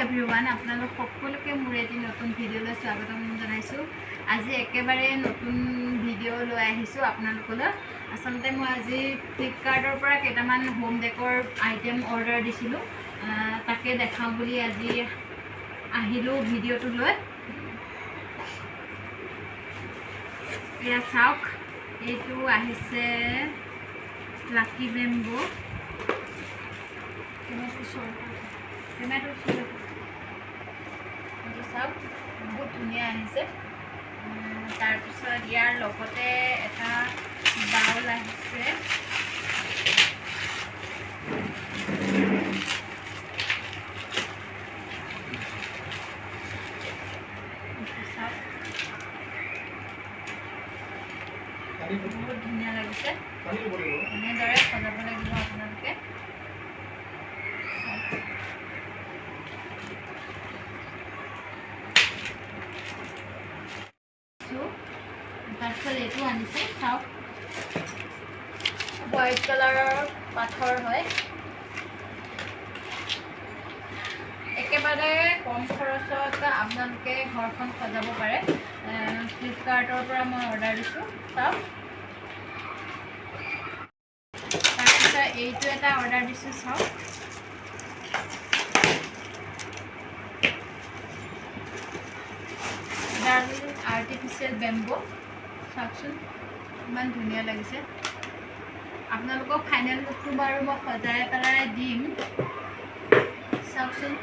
Everyone, আপোনালোক সকলোকে মোৰ এটি নতুন ভিডিঅ'লৈ স্বাগতম জনাইছোঁ। আজি একেবাৰে নতুন ভিডিঅ' লৈ আহিছোঁ আপোনালোকলৈ। আচলতে মই আজি ফ্লিপকাৰ্টৰ পৰা কেইটামান হোম ডেকৰ আইটেম অৰ্ডাৰ দিছিলোঁ, তাকে দেখাওঁ বুলি আজি আহিলোঁ ভিডিঅ'টো লৈ। এয়া চাওক, এইটো আহিছে লাকি বেম্বো। এইটো চাওক, বহুত ধুনীয়া আহিছে। তাৰপিছত ইয়াৰ লগতে এটা বাউল আহিছে। চাওক, বহুত ধুনীয়া লাগিছে। এনেদৰে সজাব লাগিব আপোনালোকে। তাৰপিছত এইটো আনিছে, চাওক, হোৱাইট কালাৰৰ পাথৰ হয়। একেবাৰে কম খৰচত আপোনালোকে ঘৰখন সজাব পাৰে। ফ্লিপকাৰ্টৰ পৰা মই অৰ্ডাৰ দিছোঁ, চাওক। তাৰপিছত এইটো এটা অৰ্ডাৰ দিছোঁ, চাওক। এডাল আৰ্টিফিচিয়েল বেম্বো, চাওকচোন ইমান ধুনীয়া লাগিছে। আপোনালোকক ফাইনেল লুকটো বাৰু মই সজাই পেলাই দিম, চাওকচোন।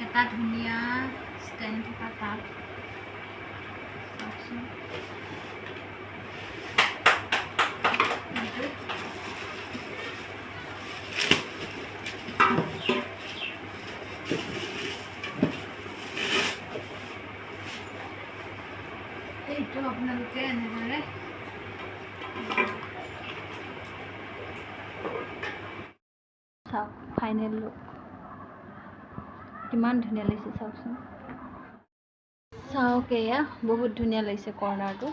এটা ধুনীয়া ষ্টেণ্ড থকা টাব, চাওকচোন। এইটো আপোনালোকে এনেদৰে চাওক, ফাইনেল লুক কিমান ধুনীয়া লাগিছে, চাওকচোন। চাওক, এয়া বহুত ধুনীয়া লাগিছে কৰ্ণাৰটো।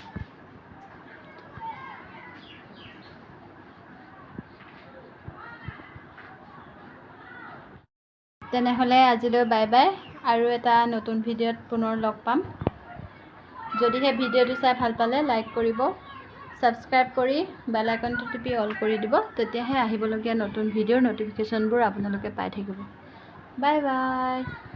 তেনেহ'লে আজিলৈ বাই বাই, আৰু এটা নতুন ভিডিঅ'ত পুনৰ লগ পাম। যদিহে ভিডিঅ'টো চাই ভাল পালে লাইক কৰিব, ছাবস্ক্ৰাইব কৰি বেল আইকনটো টিপি অল কৰি দিব, তেতিয়াহে আহিবলগীয়া নতুন ভিডিঅ'ৰ ন'টিফিকেশ্যনবোৰ আপোনালোকে পাই থাকিব। Bye bye.